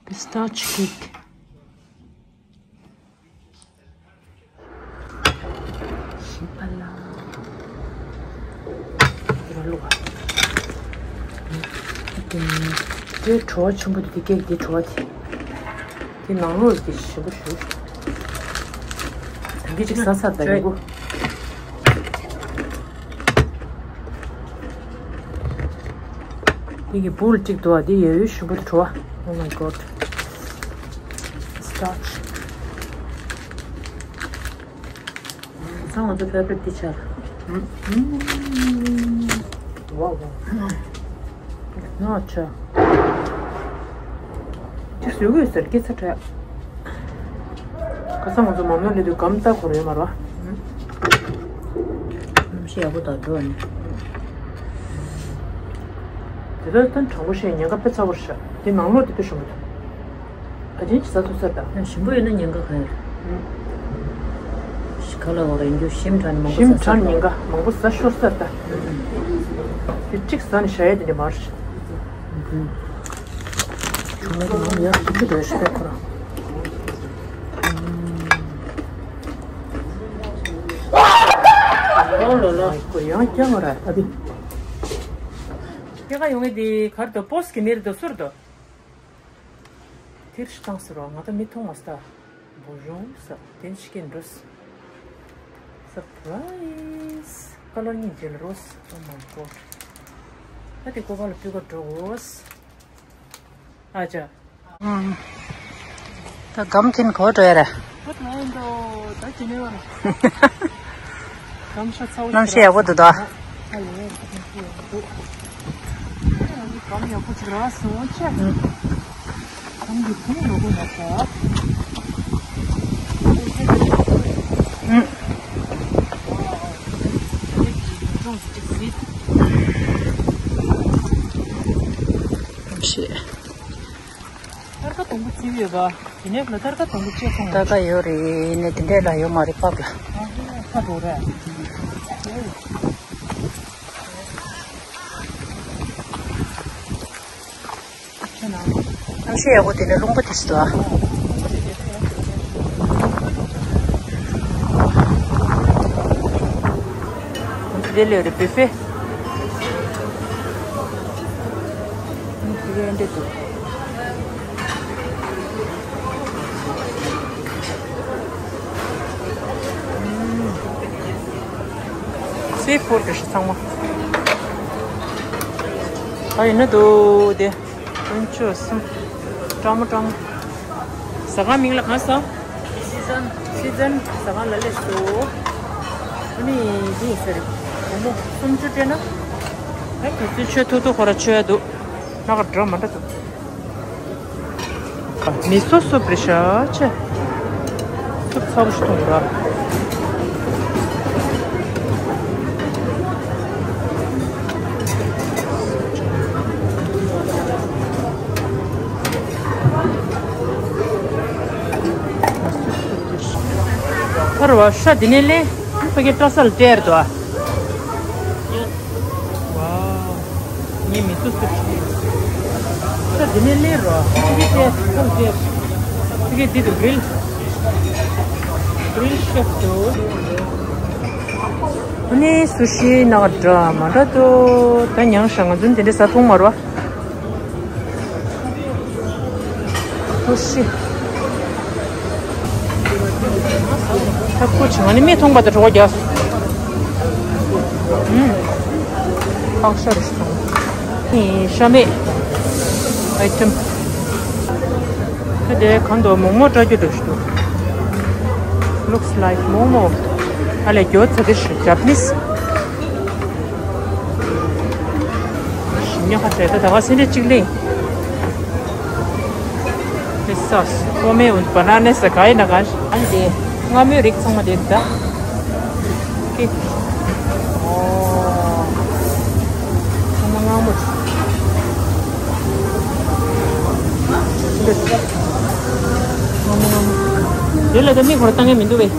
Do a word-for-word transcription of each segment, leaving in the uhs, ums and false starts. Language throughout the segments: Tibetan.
Pistachio cake. ཞིམ་པ་ལ། འདིར་བླུགས་པ། དེ་བྲོ་བ་ཆེན་པོ་དེ། དེ་ཀེག་དེ་བྲོ་བ་དེ། དེ་ནང་ལོགས་དེ་ཞིམ་པོ་ཞིག་ད་གིན་ཅིག་ཟ་ཚར་ད་ཡིན་གོ། དེ་གི་བུལ་གཅིག་འདུག་ཨ། དེ་ཡོད་ཡོད་ཞིམ་པོ་དེ་བྲོ་བ། Oh my God. Starch. ཚང་ང་ཚོ་ཕེ་ཝ་རི་ཊི་ཊི་ཆར། ཝའོ་ཝའོ། ནོ་ཆ། ཅིག་བཟོས་དགོས་ཟེར་སྐད་ཆ་དྲིས། ཁ་སང་ང་ཚོ་མ་མོའི་སླེབས་དུས་སྒམ་རྟག་པར་ཡོད་མ་རེད་པ། གནམ་གཤིས་ཡག་པོ་དང་འགྲོ་ནི། དེ་ལྟར་ད་དྲང་པོ་བཤད་ཉེན་ཁ་དཔེ་ཚ་པོ་རེད་ཤག་དེ་ནང་ལོགས་དེ་དཔེ་ཞིམ་པོ་འདུག་ད་ཅིག་ཟ་ཐུབ་ས་རེད་ད། ཞིམ་པོ་ཡོད་ན་ཉེན་ཁ་གང་ཡོད། ཞི་ཁ་ལ་བ་རེད་འགྱུར་ཞིམ་དྲགས་ནས་མང་པོ་ཞིམ་ཟ་དྲགས་ས་ཉེན་ཁ་མང་པོ་ཟ་ཤོར་ས་རེད་ད། དེ་གཅིག་ཟ་ནས་བཞག་ཡས་དེ་འདྲ་མ་རེད། ཆུ་ལ་དེ་ནང་ཡར་ཞིབ་ཏུ་འགྲོ་ཤི་པའི་ཁོ་རང་། ཨོ་ལོ་ལོ། ཁོ་ཡང་སྐྱོ་མ་རེད་ཨ་ཏི། སྐྱེ་ཁ་ཡོང་ངེ་དེ་གར་དུ་པོ་སི་གི་མེར་དུ་སུར་དུ། དེར་ཤི་ཏང་ཟེར་བ་ང་ད་མི་མཐོང་མ་སྟ། བོ་ཞོང་ས་དེན་ཤི་ཀེན་རོས། སར་པ་རའི་ཛི། ཀ་ལར་གཉིས་མཇལ་རོས། Oh my God. ད་དེ་ཀོ་པ་ལ་སྤུས་ཀ་འགྲོ་དགོས། ཨ་ཅག་ད་སྒམ་ཁྱེར་གོ་འགྲོ་ཡ་ར། ཁོ་ན་ཡིན་འགྲོ་ད་ཇི་ནེ་ཝར། གནམ་ཤ་ཚ་བོ་གནམ་གཤིས་ཡག་པོ་འདུག་ད། ཨ་ལེ། གནམ་ཡག་པོ་ཅིག་རག་སོང་ཆེ། གནམ་གྱི་ཁུངས་ཡག་པོ་མ་ཆགས། ཨུ། ཅོང་ཅིག་ཟིད། གནམ་གཤིས། ཐར་ཀ་དང་པོ་བརྩིས་ཡོད་པ། དེ་ནས་ལ་ཐར་ཀ་དང་པོ་བཅད་སོང་། ཐར་ཀ་ཡོད་རེད་ནས་དེ་འདྲས་ལ་ཡོད་མ་རེད་པགས་ལ། ཁ་འགྲོ་རེད། ཁྱེད་ན། གནམ་གཤིས་ཡག་པོ་དེ་ནས་རླུང་པ་དེ་ཚོ་འདུག་ཨ། དེ་ལས་རེད་བུ་ཕེ། དེ་གའི་འདྲ་འདུག་སི་ཕུཌ་རེད་ཤག་ཚང་མ། ད་ཡིན་ན་འདུག་དེ། དཀོན་མཆོག་གསུམ། སྤྲང་མོ་སྤྲང་མོ། ཟ་ཁང་མིང་ལ་གང་ཟེར། སི་ཛན། སི་ཛན་ཟ་ཁང་ལ་སླེབས་སོང་། ཨ་ནི་འདི་ཡིན་ས་རེད། སྒོར་མོ་སུམ་ཅུ་སྤྲད་ན། ད་ག་ཚོད་མཆོད་ཐུབ་ཐུབ་ཁོ་ར་མཆོད་ཡ་འདུག་སྣ་ཁ་འདྲ་མི་འདྲ་འདུག་མི་སོ་སོ་པྲེ་ཤ་ཆེ། སུབ་ཚ་པོ་ཞིག་འཐུང་ར། ཕར་བ་ཤ་འདི་ནས་ལེན། ཕ་གི་སྐྲ་སར་སྤྲད་དོ། ཝའོ། ངའི་མི་ཚོ་སུ་ཞིག་ས་འདི་ནས་སླེབས་རོགས། ཅི་གི་ཏེ་ཁོང་ཏེ། ཅི་གི་འདི་དུ་གྲིལ། གྲིལ་ཤེབ་ཏུ། ཨ་ནི་སུ་ཤི་ནག་འདྲ་མ་འདྲ་ཏུ། ད་མྱང་ཤ་ང་ཚོ་འདི་འདྲ་ཟ་མཐོང་མ་རོ། ཨོ་ཤི། ཐབ་ཁུ་ཆུང་ནི་མི་མཐོང་པ་དང་གྲོགས་རྒྱག་ཨུམ། ཕག་ཤ་རེད་ཤག་ནི་ཤ་མེད་ཨའི་ཊེམ། ཁ་དེ་གང་དུ་མོག་མོག་བཀྲ་རྒྱུ་འདྲ་ཞིག་འདུག Looks like མོག་མོག་ཨ་ལས་རྒྱོ་ཚ་དེ་ཞིག་ཇ་པ་ནིས། ཉོ་ཁ་བྲལ་ད་ད་བ་སེ་འབྲས་གཅིག་ལེན། དེ་སོ་སོ་མེ་འུན་པ་ན་ནེ་ས་ག་ཡི་ན་ག་ཨ་ནི་དེ་སྔ་མོའི་རིགས་ཚང་མ་དེ་ད་ཀི། ཨོ། ཚང་མ་སྔ་མོ་འདི་སྔ་མོ་སྔ་མོ་དེ་ལ་ད་མི་ཁོ་ར་བཏང་ངེ་མི་འདུག་བས།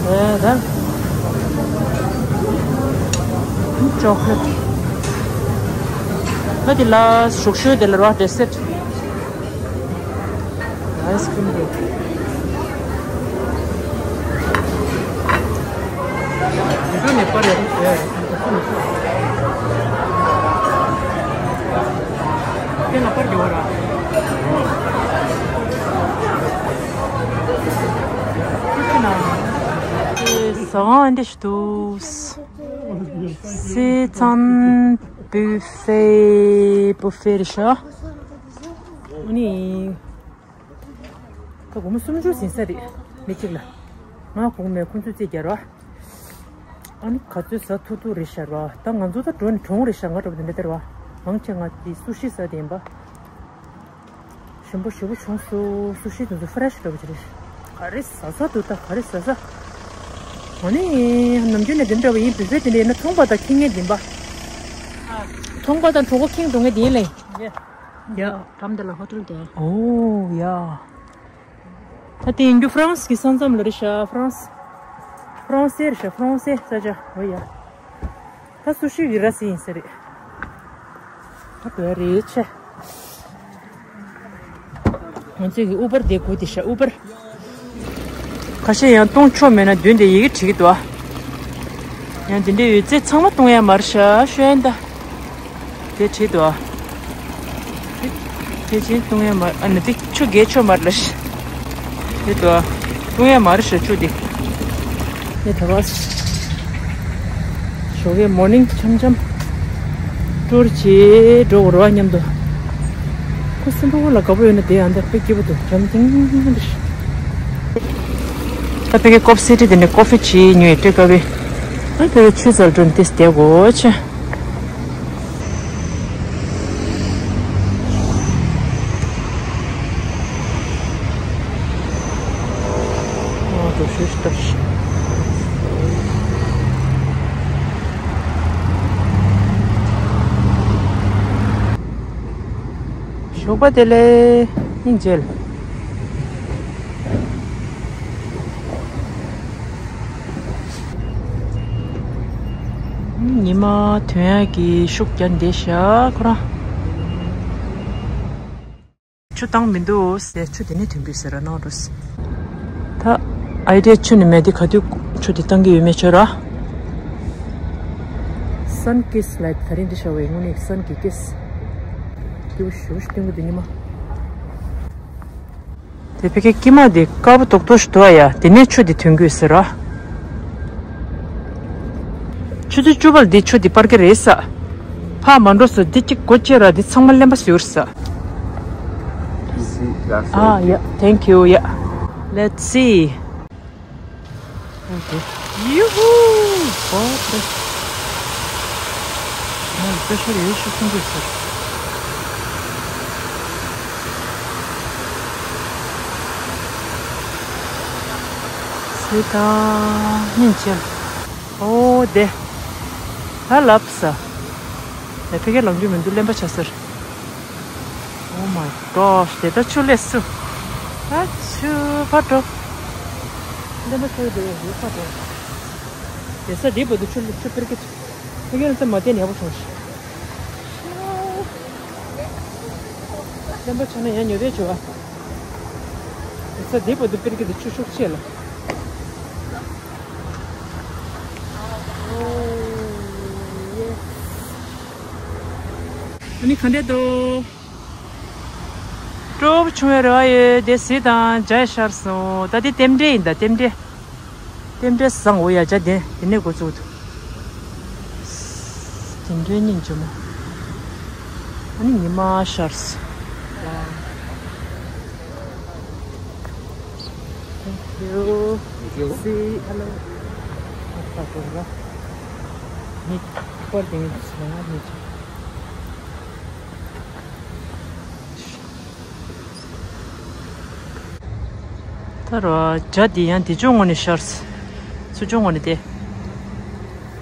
ཨེ་ད། ཅོག་ལེཊ། ད་དེ་ལ་ཞུགས་ཤོས་དེ་ལ་རོ་ཌེ་སེར་ཊི། ཨའི་སི་ཀྲིམ་དེ། དེ་ཚོ་ནས་པར་ཡག་པོ་བྱས། དེ་ལ་པར་རྒྱག་པ་ར། ཟ་ཁང་འདི་ཞིག་འདུག་སི་ཙན་བུ་ཧྥེ། བུ་ཧྥེ་རེད་ཤག་ཨ་ནི། ད་སྒོར་མོ་སུམ་ཅུ་ཟིན་ས་རེད། མི་གཅིག་ལ། ང་གོང་མའི་ཁོང་ཚོས་རྩིས་རྒྱག་རོགས། ཨ་ནི་ག་ཚོད་ཟ་ཐུབ་ཐུབ་རེད་ཤག་རོ། ད་ང་ཚོ་ད་འགྲོ་ནས་གྲོངས་རེད་ཤག་ང་འགྲོ་བ་དེ་འདྲ་སྟེར་བ། མང་ཆེ་ང་དེ་སུ་ཤི་ཟ་དེ་ཡིན་པ། ཞིམ་པོ་ཞེ་པོ་བྱུང་སོང་། སུ་ཤི་དེ་ཚོ་ཧྥི་རེ་ཤི་འདྲ་པོ་ཅིག་རེད། ག་རེ་ཟ་ཟ་འདུག་ད་ག་རེ་ཟ་ཟ། ཨ་ནི། ནམ་རྒྱུན་ནས་དེ་འདྲ་བ་ཡིན། བུ་ཧྥེ་དེ་འདྲ་ཡིན་ན་ཚོང་པ་དང་ཁེངས་མཁན་ཡིན་པ། ཚོང་པ་དང་གྲོད་ཁོག་ཁེངས་འགྲོ་མཁན་དེ་ཡིན་ལེ། ཡ། འགྲམ་དེ་ལ་ཧོ་ཊེལ་འདུག་ཨོ་ཡ། ད་དེ་ཡིན་རྒྱུ་ཧྥ་རན་སི་གི་ས་མཚམས་ལ་རེད་ཤག་ཧྥ་རན་སི། ཧྥ་རན་སི་རེད་ཤག་ཧྥ་རན་སི་ས་ཆ། ཨོ་ཡ། ད་སུ་ཤི་གི་ར་སི་ཡིན་ས་རེད། ད་དེ་རེད་ཆེ། ང་ཚོས་ཀྱི་ཨུ་བར་དེ་དགོས་དེ་ཤག་ཨུ་བར། ཁ་ཤས་ཡང་གཏོང་ཆོག་མེད་ན་མདུན་དེ་ཡི་གེ་བྲིས་ཀྱི་འདུག་ཡང་དེ་འདྲའི་ཡོད་ཚད་ཚང་མ་གཏོང་ཡ་མ་རེད་ཤག་ཤོད་ཡན་ད། དེ་བྲིས་འདུག་དེ་ཕལ་ཆེར་གཏོང་ཡ་མ་རེད། ཨ་ནི་དེ་ཆུ་རྒྱས་ཆོག་མ་རེད་ལ་ཤག་དེ་འདུག་གཏོང་ཡ་མ་རེད་ཤག་ཆུ་དེ། ངས་ད་བར་ཞོགས་ཀའི་མོར་ནིང་འཆམ་འཆམ་ཊུར་བྱེད་འགྲོ་དགོས་རེད་པ་མཉམ་དུ། ཁོ་སེམས་པ་ལ་དགའ་པོ་ཡོད་ན་དེ་ཡང་འདིར་དཔེ་སྐྱིད་པོ་འདུག་འཇམ་ཐིང་ཐིང་རེད། ད་ཕ་གིའི་ཀོབ་སི་ཊི་དེ་ནས་ཀོ་ཕི་བྱེད་ཉོས་སྤྲད་དཀའ་བས། ཨ་ཕ་གིའི་ཆུ་ཚལ་འགྲོ་ནས་ཏིས་བསྡད་དགོས་ཆེ། ཞོགས་པ་བདེ་ལེགས། སྙིང་རྗེ། ཉི་མ་ཐོན་ཡག་གི་ཤུགས་རྒྱག་བསྡད་ཤག་ཁོ་རང་། ཆུ་བཏང་མི་འདུག་ཟེར། ཆུ་དེ་ནས་ཐོན་གྱི་ཟེར་ར་ནང་འགྲོ་ཟེར། ད་ཨའི་ཌི་ཡ་ཆུ་ནི་མེད་དེ་ག་དུས་ཆུ་དེ་བཏང་གི་ཡོད་མེད་ཆོད་ར། སན་ཀིས་ལ་ད་རིང་འདི་ཤ་བའི་དངོས་གནས་སན་ཀི་ཀིས། སྐྱིད་པོ་ཞེ་པོ་ཞིག་སྟོན་གི་འདུག་ཉི་མ། དེ་ཕ་གིའི་སྐྱིད་མ་དེ་དཀར་པོ་རྡོག་རྡོག་ཞིག་འདུག་ཨ་ཡ། དེ་ནས་ཆུ་དེ་ཐོན་གྱི་ཟེར་ར། ཆུ་ཚོད་བཅུ་པ་ལ་འདི་ཆུ་འདི་སྤར་གི་རེད་ས། ཕར་མ་འགྲོ་ས། འདི་གཅིག་སྒོ་ཕྱེ་ར། འདི་ཚང་མ་གླེན་པ་བཟོས་རེད་ས། ཡ། Thank you. ཡ། Let's see. ཡུ་ཧུ། ཨོ་ཁེ། ང་ལ་པེ་ཤ་རེ་ཤོག་ཁུང་གི་ཟེར། སི་ཏཱ་སྙིང་རྗེ། ཨོ་དེ། ད་ལབ་ས། ཡ་ཕ་གིར་ལངས་རྒྱུ་མི་འདུག་གླེན་པ་ཆགས་ཟེར། Oh my gosh. དེ་ལྟར་ཆུ་ལས་སུ། ཨ་ཆུ་ཕར་འགྲོ། གླེན་པ་ཆགས་དེ་ཡོད་ཕར་འགྲོ། དེ་ས་འདི་བར་དུ་ཆུ་ཆུ་སྤེར་གི། ཕ་གིར་ཚེ་མ་བལྟས་ནས་ཡག་པོ་བྱུང་ཞིག་གླེན་པ་ཆགས་ན་ཡང་ཉོ་བའི་ཆུ་བ། ས་འདི་བར་དུ་སྤེར་གི་དེ་ཆུ་ཤུགས་ཆེ་ལ། ཨ་ནི་ག་འདྲས་འདུག་སྤྲོ་པོ་བྱུང་བའི་རེ་བ་ཡོད། དེ་གཟིགས་དང་། འཇའ་ཤར་སོང་། ད་དེ་རྟེན་འབྲེལ་ཡིན་ད། རྟེན་འབྲེལ། རྟེན་འབྲེལ་བཟང་བོ་ཡ། འཇའ་དེ་དེ་ནས་འགོ་བཙུགས་འདུག་དེ་འདྲའི་སྙིང་རྗེ་མོ། ཨ་ནི་ཉི་མ་ཤར་སོང་། Thank you. Thank you. See, hello. ཨ་ཁ་ཏོ་ར། མི་པར་དེ་ངས་ང་མི། ད་ར་འཇའ་འདི་ཡང་འདི་ཅོག་ངོས་ནས་ཤར། ཚུར་ཅོག་ངོས་ནས་དེ།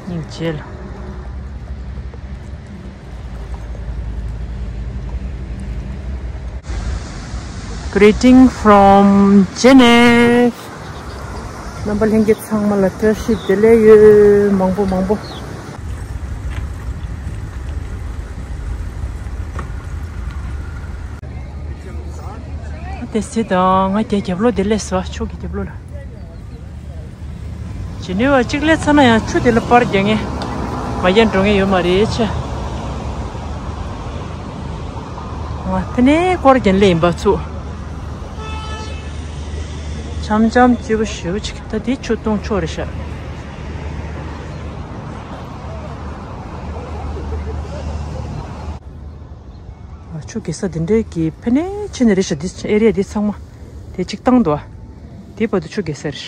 སྙིང་རྗེ་ལ། Greeting from Geneva. རྣམ་པ་ལྷན་རྒྱས་ཚང་མ་ལ་བཀྲ་ཤིས་བདེ་ལེགས་ཡོད། མང་པོ་མང་པོ། དེ་སྲིད་དང་ང་རྒྱལ་རྒྱབ་ལོགས་དེ་སླེབས་སོང་། ཕྱོགས་ཀྱི་རྒྱབ་ལོགས་ལ། ཇི་ནི་ཝ་གཅིག་སླེབས་ཚར་ན་ཡང་ཆུ་དེ་ལ་པར་རྒྱག་མཁན་མ་རྒྱག་འགྲོ་མཁན་ཡོད་མ་རེད་ཆེ། ང་ཕ་ནས་སྐོར་རྒྱན་ལེ་ཡིན་པ་ཚུ། འཆམ་འཆམ་སྐྱིད་པོ་ཞེ་པོ་ཅིག་ད་དེ་ཆུ་གཏོང་ཕྱོགས་རེད་ཤག་ཆུ་རྒྱག་ས་འདི་འདྲའི་གི་ཕ་ནས་ཕྱིན་ནས་རེད་ཤག་འདི་ཨེ་རི་ཡ་འདི་ཚང་མ་དེ་གཅིག་བཏང་འདུག་དེ་བར་དུ་ཆུ་རྒྱག་ས་རེད།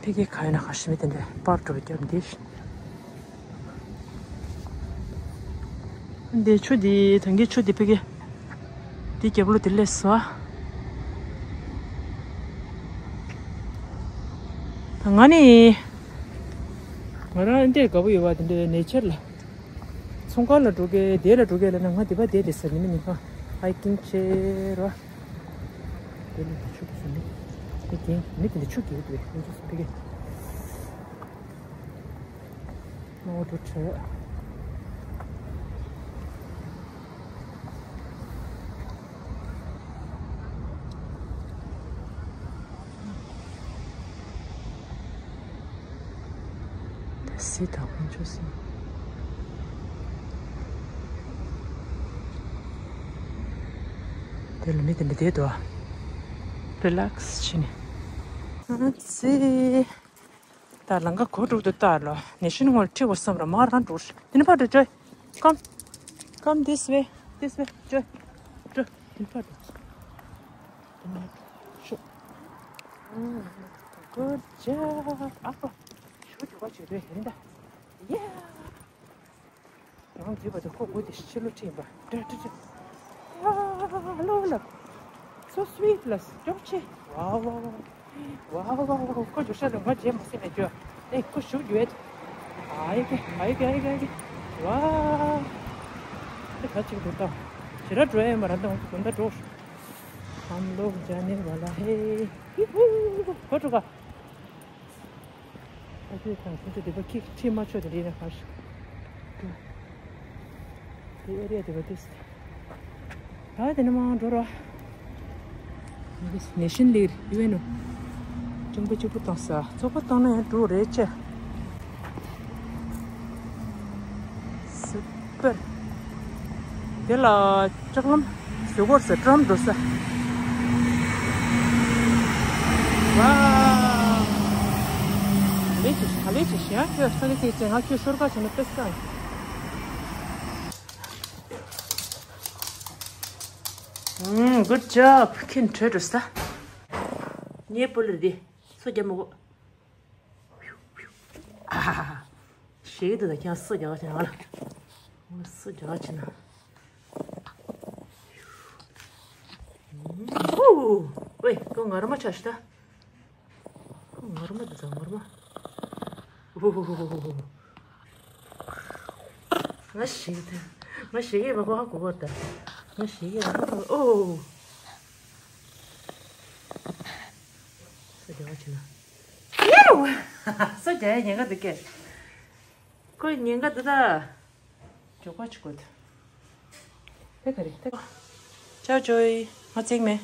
ཕ་གི་ག་ཡིན་ན་ག་ཤི་མི་དེ་འདྲ་པར་འགྲོ་རྒྱབ་འདི། འདི་ཆུ་འདི་ཐང་གི་ཆུ་འདི་ཕ་གི་འདི་རྒྱབ་ལོགས་འདི་སླེབས་སོང་། ད་ང་ནི་ང་རང་འདིར་དགའ་པོ་ཡོད་པ་དེ་འདྲའི་ནེ་ཆར་ལ། ཚོང་ཁང་ལ་འགྲོ་གི་དེ་ལ་འགྲོ་གི་ལ་ན་ང་འདི་པ་དེ་དེ་ས་ཉི་མ་ཉི་ཁ་ཧའི་ཀིང་བྱེད་རོགས། དེ་ནི་ཆུ་གི་སུ་མི། མི་དེ་མི་དེ་འདྲ་ཆུ་གི་ཡོད་དུས་ཡོད་ཆུ་སུ་ཕ་གི། ནོར་འགྲོ་བྲོས། སྲིད་དང་དཀོན་མཆོག་སྲིད། དེ་ལ་མི་དེ་འདྲ་བསྡད་འདུག་རི་ལེགས་བྱས་ནས། ཨ་ཙི། ད་ལམ་ཁ་གོ་དྲུག་ཏུ་བལྟ་ལོ། ནེ་ཤན་ཧོལ་ཁྲིད་དགོས་བསམ་ར་མ་རང་འགྲོ། དེ་ནས་ཕར་འགྲོ་ཅོ། Come. Come this way. This way. ཅོ། འགྲོ། དེ་ནས་ཕར་འགྲོ། དེ་ནས་ཤོག Good job. ཨ་ཁོ། ཞུ་ཅུ་བ་ཅུ་རེ་ཧེ་ད། Yeah. རང་བརྗོད་པ་དང་ཁོ་དགོད་དེ་ཕྱི་ལོ་ཁྲིད་པ། ཏྲ་ཏྲ་ཏྲ། ཨ་ལོ་ལོ། So sweet ལ་ཅོག་ཆེ། ཝའོ་ཝའོ་ཝའོ། ཝའོ་ཝའོ་ཝའོ། ཁོ་བརྗོད་ཤ་ལ་ང་རྗེས་མ་སེམས་ནས་བརྗོད། ཨེ་ཁོ་ཞུ་རྒྱུ་ཡོད། ཨ་ཡེ་ཀེ་ཨ་ཡེ་ཀེ་ཨ་ཡེ་ཀེ་ཨ་ཡེ་ཀེ། ཝའོ། ཨེ་ཁ་ཅིག་འདུག་ད། ཞེ་དྲག་འགྲོ་ཡ་ཡོད་མ་རེད་ད། འོང་དགོན་ད་འགྲོ། ཧམ་ལོ་ཇ་ནེ་ཝ་ལ་ཧེ། ཧི་ཧུ། ཁོ་འགྲོ་ག་ཨ་ཁུའི་ཁང་ཁོང་ཚོ་སྡེ་པ་ཁྱི་ཁྲིད་མ་ཆོག་དེ་འདྲ་ཡིན་ན་ག་རེ། དེ་ཨེ་རི་ཡ་སྡེ་པ་དེ། ད་དེ་ནས་མར་འགྲོ་རོགས། ནེ་ཤན་ལིར་ཡུ་ཨེན་ཨོ། ཀྲུང་གོ་གཅིག་པུ་བཏང་ས་ཚོགས་པ་བཏང་ན་ཡང་འགྲོ་རེད་ཅེ། སུ་པར། དེ་ལ་ལྕགས་ལམ་བཟོ་སྐོར་ཟེར་ཀྲམ་འགྲོ་ས། ཝའོ། ལས་ཀྱི་ལས་ཀྱི་ཞེ་ཁྱོད་ས་གི་ཚིག་ཅན་ང་ཁྱོད་ཤོར་ཁ་བྱས་ན་དཔེ་ས། ཨུམ། Good job. ཁྱེད་བྲོས་འགྲོ་ས། ངའི་སྤུ་ལེར་འདི་སུ་རྒྱབ་མི་དགོས། ཞེ་གི་འདུག་ད་ཁྱེད་སུ་རྒྱག་བྱས་ན་ང་ལ། སུ་རྒྱག་བྱས་ན། ཨུ། ཝེ་ཁོ་ངར་མ་ཆགས་ཤི་ད། ཁོ་ངར་མ་འདུག་ད་ངར་མ། ཨུ། ང་ཞེ་གི་ད། ང་ཞེ་གི་བ་གོ་ཧ་གོ་གོ་ད། ང་ཞེ་གི་བ་གོ་ཧ་གོ། ཨོ། སུ་རྒྱག་བྱས་ན། ཡེའུ། སུ་རྒྱག་ཡ་ཉེན་ཁ་འདུག་གས། ཁོས་ཉེན་ཁ་འདུག་ད། འཇོག་པ་ཅིག་དགོས་ད། དེ་ག་རེད་དེ་ག་ཅའོ་ཅོའི་ང་བརྩེགས་མེད།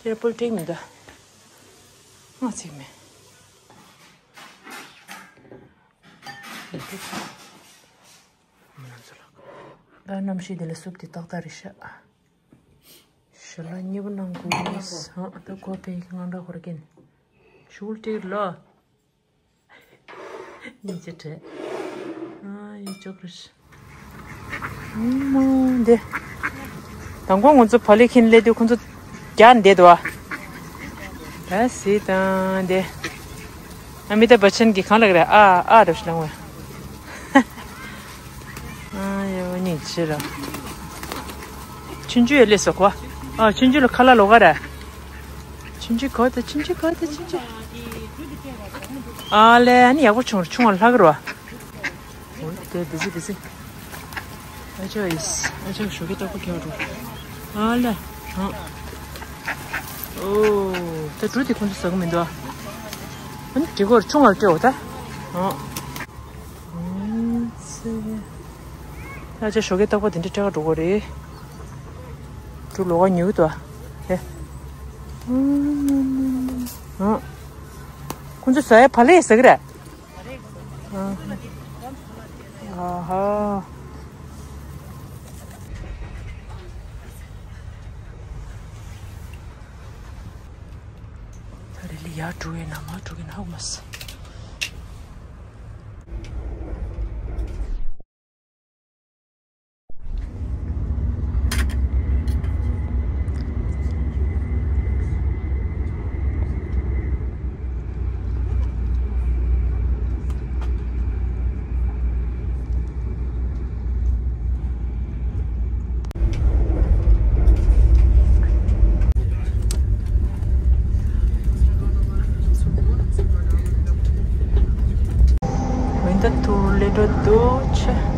དེ་ར་པུལ་ཏྲིག་མི་འདུག་ང་བརྩེགས་མེད། ད་གནམ་གཤིས་འདི་ལ་སུབ་དེ་ཏག་ཏག་རེད་ཤག་ཞལ་ལག་གཉིས་པོ་གནང་དགོས། ཨ་ད་ཁོ་པའི་དངངས་སྐྲག་ཁོ་ར་སྐྱེན། ཤུགས་ལ་སྤྲད་ལོ། ཉིན་བྱེད་བྲལ། ཨ་ཡོད་ཅོག་རེད། ཨུམ་འདི། དང་པོ་ང་ཚོ་བག་ལེབ་འཁྱེར་སླེབས་དུས་ཁོ་ཚོ་རྒྱག་བསྡད་འདུག་ཨ། ད་སྲིད་དང་འདི། ཨ་མི་ཏཱབ་བྷ་ཆན་གྱིས་གང་ལབ་ཀྱི་རེད། ཨ་ཨ་རབ་ཤི་ལང་བས། ཨ་ཡོ་སྙིང་རྗེ་ར། ཆུང་ཆུང་ཡོད་ལས་སོ་གོ། ཨ་ཆུང་ཆུང་ལ་ཁ་ལག་ལོག་ག་ར། ཆུང་ཆུང་གོ་ད་ཆུང་ཆུང་གོ་ད་ཆུང་ཆུང་། ཨ་ལས་ཨ་ནི་ཡག་པོ་བྱུང་བྱུང་བ་ལྷག་རོ། འོ་དེ་དེ་ཚེ་དེ་ཚེ། ཨ་ཅག་ཨིས་ཨ་ཅག་ཞོགས་ཀས་རྟག་པར་ཁྱེར་འགྲོ། ཨ་ལས། ཨ། ཨོ། ད་འབྲུ་དེ་ཁོང་ཚོ་ཟ་གི་མི་འདུག་ཨ། ཨ་ནི་དེ་སྐོར་ཆུང་བར་སྤྲད་འོ་ད། ཨ། ཨ་ཅག་ཞོགས་ཀས་རྟག་པར་དེ་འདྲ་སྤྲད་ག་འགྲོ་གི་རེད། འབྲུ་ལོག་ག་ཉོ་གི་འདུག་ཨ། ཁོང་ཚོ་ཟ་ཡ་བག་ལེབ་ཟ་གི་རེད། ཨ་ཧ། ད་རེས་ལ་ཡར་འགྲོ་ཡས་ན་མར་འགྲོ་གི་ན་ཧ་གོ་མ་སོང་། Winter tour little Dutch.